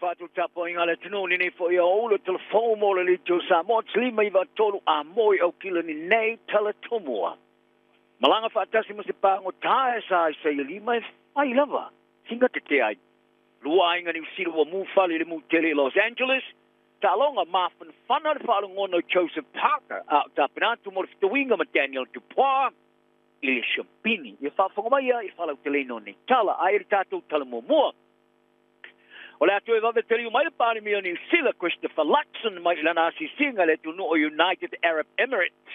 Alofa atu tapuaiga a le atunuu lenei foi aoauli o telefou mo le Leitio Samoa 593 a moi au kila ni nei tala tumua. Malaga faatasi ma se pagotā e sa i saia lima e fai lava. Singa te te ai. Lua aiga Niu Sila ua mu fale i le mu tele i Los Angeles. Taaloga mafanafana le faalogona o Joseph Parker a o tapena atu mo le fetauiga ma Daniel Dupois i le siampini. Ia faafofoga mai ia i le faalauteleina o nei tala. Ae i le tatou tala muamua. O le atu e vave taliu mai le Palemia o Niu Sila Christopher Luxon mai i lana asiasiga i le atunuu o United Arab Emirates.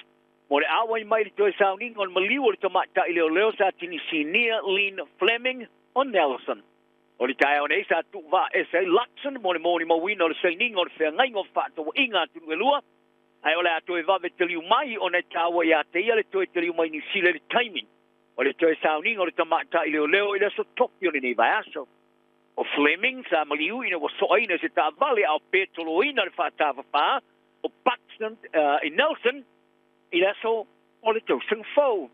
Mo le auai mai i le toe sauniga o le maliu o le tamaitai leoleo sa tinisinia Lynn Fleming o Nelson. O le taeao nei sa tuuvaaese ai Luxon mo le molimauina o le sainiga o le feagaiga o fefaatauaiga a atunuu e lua, ae o le a toe vave taliu mai ona e taua ia te ia le toe taliu mai Niu Sila i le taimi o le toe sauniga o le tamaitai leoleo i le aso Tofi o lenei vaiaso. O Fleming sa maliu ina ua soaina i se taavale a o petoloina le faatafafā o Buxton i Nelson i le aso o le tausaga fou.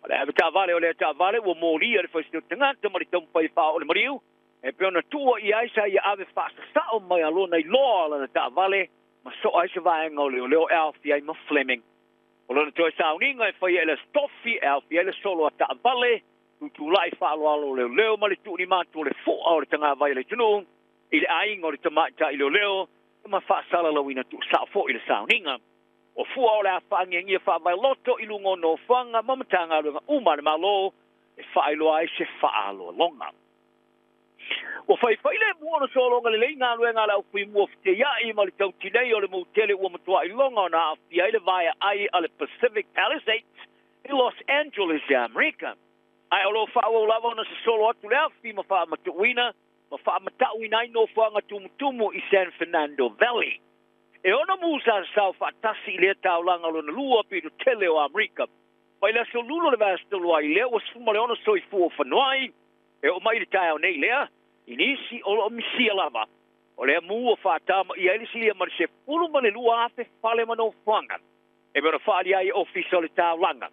O le avetaavale o lea taavale ua molia le faisino tagata ma le taumafai e faaoo le maliu e pei ona tuua i ai sa ia ave faasasao mai a lona iloa lana taavale ma soa ai se vaega o leoleo e aofia ai ma Fleming. O lona toe sauniga e faia i le aso Tofi e aofia ai le solo a taavale, tutulai faaaloalo o leoleo ma le tuulima atu o le fo'a o le tagavai a le atunuu i le aiga o le tamaitai leoleo ma faasalalauina tuusao foi le sauniga. O fua o le a faagiagia faavaeloto i luga o nofoaga ma Matagaluega uma a le Malo e faailoa ai se faaaloaloga. Ua faifai le mua ona sologa lelei galuega a le aufuimua feteiai ma le tautinei o le mu tele ua matua iloga ona aafia ai le vaeaai a le Pacific Palisades i Los Angeles i Amerika. Ae o lo o faaauau lava ona sosolo atu le afi ma faamatuuina ma faamatauina ai nofoaga tumutumu i San Fernando Valley. E ono mu sa sasao faatasi i lea taulaga lona lua pito tele o Amerika. Mai le aso Lula o le vaiaso talu ai lea ua 16 soifua o fanua e oo mai i le taeao nei lea, i nisi o lo o misia lava. O lea mu ua faatamaia ai le silia ma le 12,000 fale ma nofoaga. E pei ona faaalia ai e Ofisa o le Taulaga.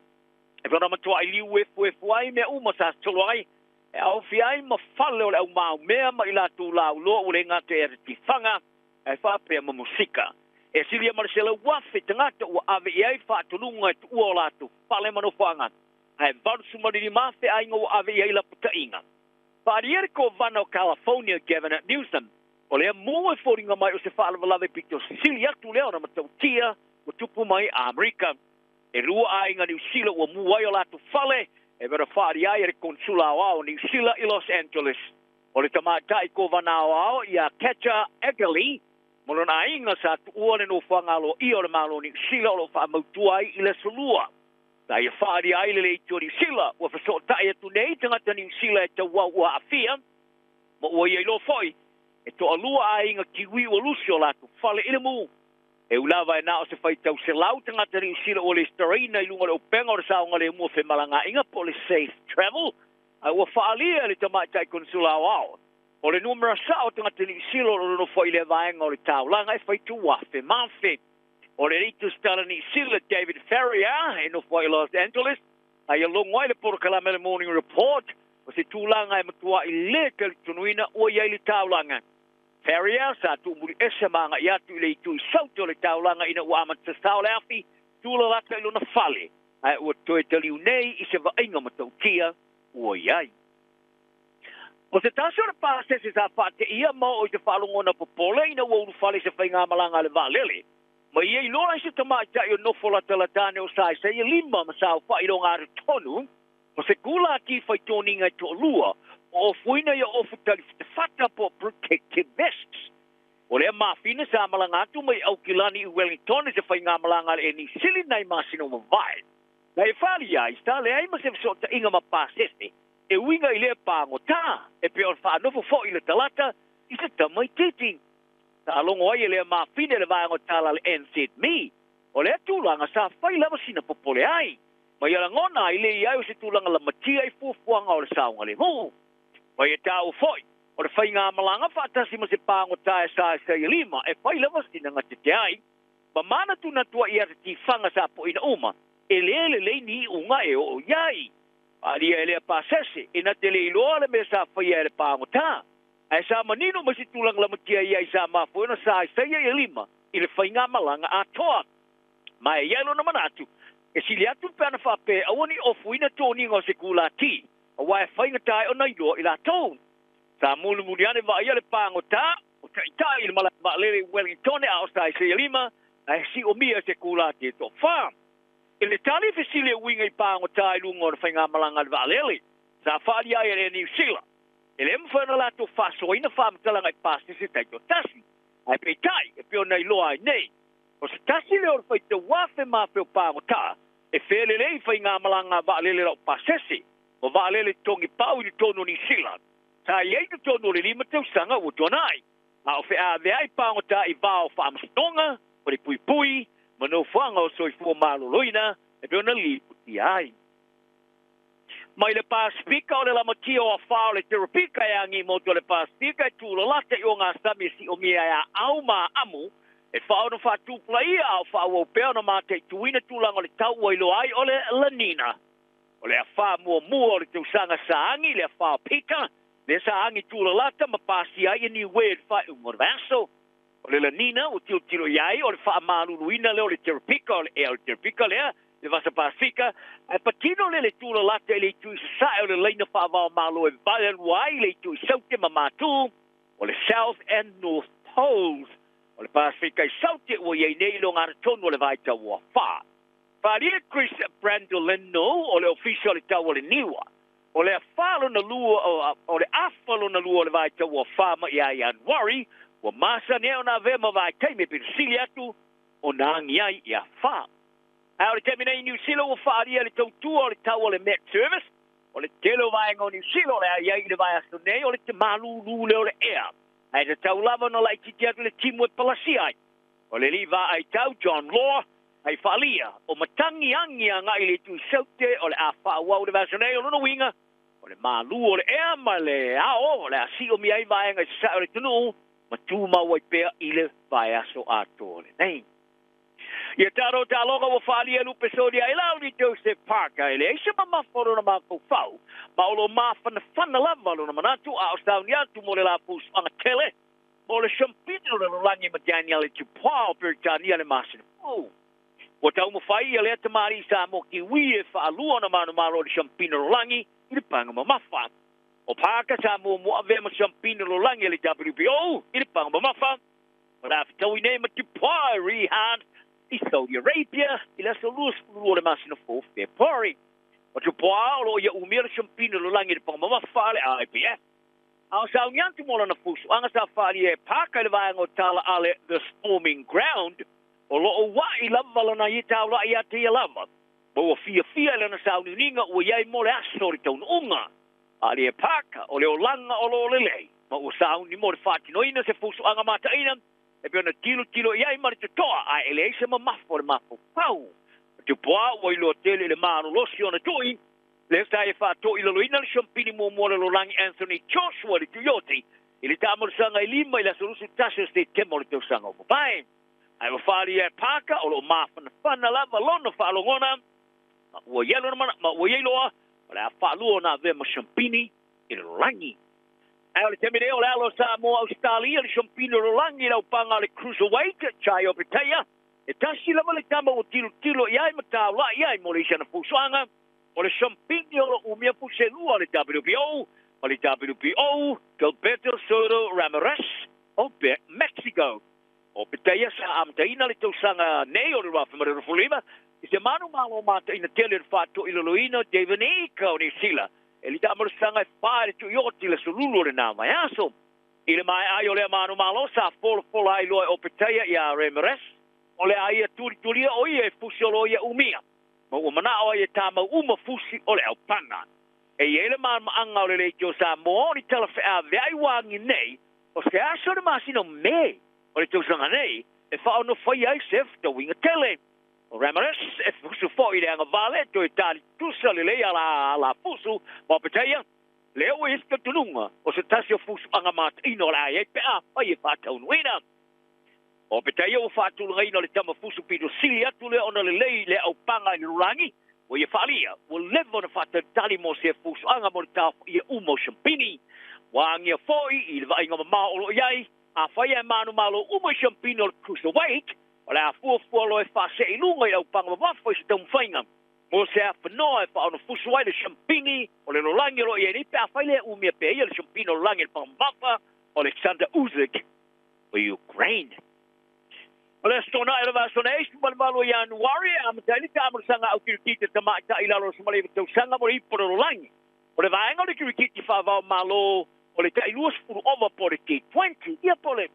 E pei ona matuai liu efuefu ai mea uma sa sosolo ai, e aofia ai ma fale o le aumaumea ma i latou lauloa ua le gata i ata tifaga, ae faapea ma musika. E silia ma le 100,000 tagata ua ave i ai faatonuga e tuua o latou fale ma nofoaga, ae 85,000 aiga ua ave i ai lapataiga. Faaalia le Kovana o California Gavin Newsom, o lea mu e foliga mai o se faalavelave pito sili atu lea ona matautia ua tupu mai Amerika. E lua aiga Niu Sila ua mu ai o latou fale e pei ona faaalia ai e le Konsula Aoao o Niu Sila i Los Angeles. O le tamaitai Kovana Aoao ia Katja Egerly ma lona aiga sa tuua le nofoaga aloaia o le Malo o Niu Sila o lo o faamautua ai i le aso Lua. Sa ia faaalia ai le leitio Niu Sila ua fesootai atu nei tagata Niu Sila e tauau ua aafia ma ua ia iloa foi e toalua aiga Kiwi ua lusi o latou fale i le mu. E ui lava e na o se faitau 100 tagata Niu Sila ua lesitalaina i luga o le upega o le saogalemu o femalagaaiga po o le Safe Travel, ae ua faaalia e le tamaitai Konsula Aoao o le numera sao o tagata Niu Sila o lo o nonofo i lea vaega o le taulaga e faitau afe ma afe. O le alii tusitala Niu Sila David Farrier e nofo ai i Los Angeles, a ia logo ai le polokalame le Morning Report o se tulaga e matuai le talitonuina ua i ai le taulaga. Farrier sa tuumuli ese ma agai atu i le itu i saute o le taulaga ina ua amata sasao le afi tulalata i lona fale, ae ua toe taliu nei i se vaaiga matautia ua i ai. O se tasi o le pasese sa faateia ma oo i se faalogona popole ina ua ulufale i se faigamalaga a le vaalele. Ma ia iloa ai se tamaitai o nofo latalatane o sa i saia lima ma saofai i loga tonu, o se kula ki faitoniga e toalua o ofuina ia ofu talifatafata po o protective vests. O lea mafina sa malaga atu mai Aukilani i Wellington i se faigamalaga a le Niu Sili nai masina ua mavae. Na e faaalia ai sa leai ma se fesootaiga ma pasese e uiga i lea pagotā e pei ona faanofo foi le talata i se tamaitiiti. Sa logo ai e lea mafine le vaega o tala a le NZME. O lea tulaga sa fai lava sina popole ai. Ma ia lagona ai le i ai o se tulaga lamatia i fuafuaga o le saogalemu. Ma ia taua foi o le faigamalaga faatasi ma se pagotā e sa e saia lima e fai lava sina gatete ai. Ma manatunatu ai ia te tifaga sa poina uma e le lelei ni iuga e oo i ai. Faaalia e lea pasese e na te le iloa le mea sa faia e le pagotā. Ae sa manino mai se tulaga lamatia ia i sa mafua ai ona sa i saia ia lima i le faigamalaga atoa. Ma e i ai lona manatu, e sili atu pe ana faapea e aua ne i ofuina toniga o se kulati, aua e faigata ai ona iloa i latou. Sa mulimuli ane vaaia le pagota o Taitai i le malae vaalele i Wellingtone a o sa i saia lima, ae siomia e se kulati e toafa. I le tali fesili e uiga i pagota i luga o le faigamalaga a le vaalele, sa faaalia ai e le Air New Sila, e le mafai ona latou faasoaina faamatalaga i pasese taitoatasi. Ae peitai, e pei ona iloa ai nei, o se tasi lea o le faitau afe ma afe o pagota e felelei i faigamalaga a vaalele laupasese ma vaalele totogi pau i totonu o Niu Sila. Sa i ai i totonu o le 5 tausaga ua tuanai, a o feaveai pagota i va o faamasinoga, falepuipui, ma nofoaga o soifua maloloina e pei ona lipotia ai. Mai le Pasefika o le lamatia o afa o le Teropika e agi motu o le Pasefika e tulalata i ogasami e siomia e aau ma amu e faaono faatupulaia a o faaauau pea ona mataituina tulaga o le tau ua iloa ai o le La Nina. O le afa muamua o le tausaga sa agi le afa o Peter, lea sa agi tulalata ma pasia ai e Niue i le faaiuga o le vaiaso. O le La Nina ua tilotilo i ai o le faamaluluina lea o le Teropika, o le ea o le Teropika lea, le Vasa Pasefika, ae patino lea i le tulalata i le itu i sasae o le laina faava-o-Malo e vaealua ai le itu i Saute ma Matu, o le South and North Poles. O le Pasefika i Saute ua i ai nei i le ogatotonu o le vaitau ua afa. Faaalia Chris Brandolino o le Ofisa o le Tau o le Niua, o le afa lona lua, o le afa lona lua o le vaitau ua afa mai ia Ianuari, ua masani ai ona avea ma vaitaimi e pito sili atu ona agi ai i afa. Ae o le taimi nei i Niu Sila ua faaalia le tautua o le tau o le Met Service, o le tele o vaega o Niu Sila o le a i ai i le vaiaso nei o le te malūlū lea o le ea, ae tatau lava ona laitiiti atu le timu e palasia ai. O le alii vaai tau John Law ai faaalia, o matagi agi agai i le itu i Saute o le a faaauau i le vaiaso nei, o lona uiga o le malū o le ea ma le ao o le a siomia ai vaega i sasae o le atunuu ma tumau ai pea i le vaiaso atoa lenei. Ia tatou taaloga ua faaalia lupe solia ai lau ni Joseph Parker e leai se mamafa o lona mafaufau ma o lo mafanafana lava lona manatu a o sauni atu mo le la fusuaga tele mo le Siampini o le Lalolagi ma Danielle Dupois o Peretania le masina fou. Ua taumafai ia lea tamalii Samoa Kiwi e faalua ona manumalo i le Siampini o le Lalolagi i le paga mamafa. O Parker sa muamua avea ma Siampini o le Lalolagi a le WBO i le paga mamafa. O le a fetaui nei ma Dupois Riyadh i Saudi Arabia i le aso 22 o le masina fou o Fepuari. O Dupois o lo o ia umia le Siampini o le Lalolagi i le paga mamafa a le IBF. A o sauni atu mo lana fusuaga sa faaalia e Parker i le vaega o tala a le The Storming Ground, o lo o ua'i lava lana ia taula'i ia te ia lava, ma ua fiafia i lana sauniuniga ua i ai mo le aso o le taunuuga. Faaalia e Parker, o le olaga o lo o lelei, ma ua sauni mo le faatinoina se fusuaga mataina e pei ona tilotilo i ai ma le totoa, ae e leai se mamafa o le mafaufau. O Dubois ua iloa tele i le malolosi o ona tui, Lea sa e faatoilaloina le siampini muamua o le lalolagi Anthony Joshua i le Tuioti i le taamalosaga e 5 i le aso 21 o Setema o le tausaga ua mavae. Ae ua faaalia e Parker o lo o mafanafana lava lona faalogona ma ua i ai lona ma ua i ai loa o le a faalua ona avea ma siampini i le lalolagi. Ae o le taimi nei o le alo o Samoa Ausetalia le siampini o le lalolagi i le aupaga o le Cruiserweight Jai Opetaia. E tasi lava le tama ua tilotilo i ai ma taula'i ai mo le isi ana fusuaga. O le siampini o lo umia puselua o le WBO ma le WBO Gilberto Soto Ramirez o Mexico. O Petaia sa amataina le tausaga nei o le 2025 i se manumalo mataina tele o le faatoilaloina o David Ika o Niu Sila e le taamalosaga e fa i le tuioti le sululu o lena vaiaso. I le maea ai o lea manumalo sa folafola ai loa e Opetaia iā Ramirez o le a ia tulitulia o ia e fusi o lo ia umia. Ma ua manao ai e tamau uma fusi o le aupana. E i ai le malamaanga o le leitio Samoa o ni tala feaveai ua agi nei, o se aso le masina o Me o le tausaga nei e faaonofaia ai se fetauiga tele. O Ramirez e fusu foi i le agavale toe tali tusa lelei ala ala fusu ma Opetaia, lea ua i ai se talitonuga o se tasi o fusuaga mataina o le a i ai pe afai e faataunuuina. O Petaia ua faatulagaina o le tama fusu pito sili atu lea ona lelei le aupaga i le lolagi, ua ia faalia, ua leva ona faatalitali mo se fusuaga mo le taofaia uma o Siampini. Ua agia foi i le vaaiga mamao o lo o i ai, afai ae manumalo uma i siampina o le Cruiserweight, o le a fuafua loa e faasee i luga i le aupaga mamafa i se taumafaiga mo se afenoa e faaonofusu ai le siampini o le lalolagi o lo o i ai nei pe afai le umia pea ia le siampina o le lalolagi i le paga mamafa o Alexander Usyk o Ukraine. O le Aso Toonai o le vaiaso nei, 18 o Ianuari, e amata ai le taamulasaga au kirikiti a tamaitai i lalo o le 19 tausaga mo le ipu o le lalolagi. O le vaega o le kirikiti faavao malo o le tai 20 ova po o le T20, ia po o le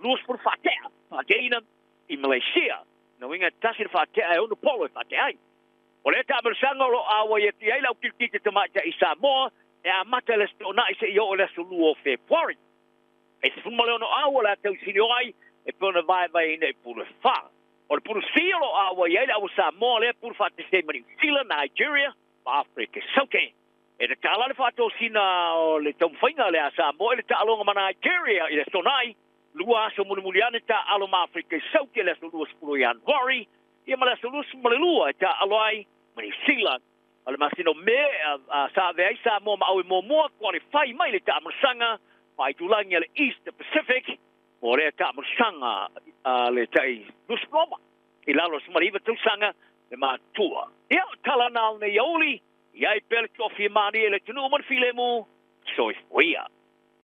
20 faatea, faateaina i Malaysia. Na uiga e tasi le faatea e ono polo e faatea ai. O lea taamulasaga o lo o auai atu i ai le au kirikiti tamaitai i Samoa e amata i le Aso Toonai seia oo i le aso 2 o Fepuari. E 16 au o le a tausili ai e pei ona vaevaeina i pulu e 4. O le pulu C o lo o auai ai le au Samoa lea pulu faatasi ai ma Niu Sila, Nigeria ma Afrika Saute. E tatala le faatosina o le taumafaiga lea a Samoa i le taaloga ma Nigeria i le Aso Toonai, 2 aso mulimuli ane taalo ma Afrika Saute i le aso 20 o Ianuari, ia ma le aso 22 e taalo ai ma Niu Sila. O le masina o Me, sa avea ai Samoa ma au e muamua qualify mai le taamulasaga faaitulagi a le East Pacific mo lea taamulasaga a le tai 20 ova i lalo o le 19 tausaga le matua. Ia, o tala na o nei auli, i ai pea le toafia malie i le atunuu ma le filemu, soifua ia.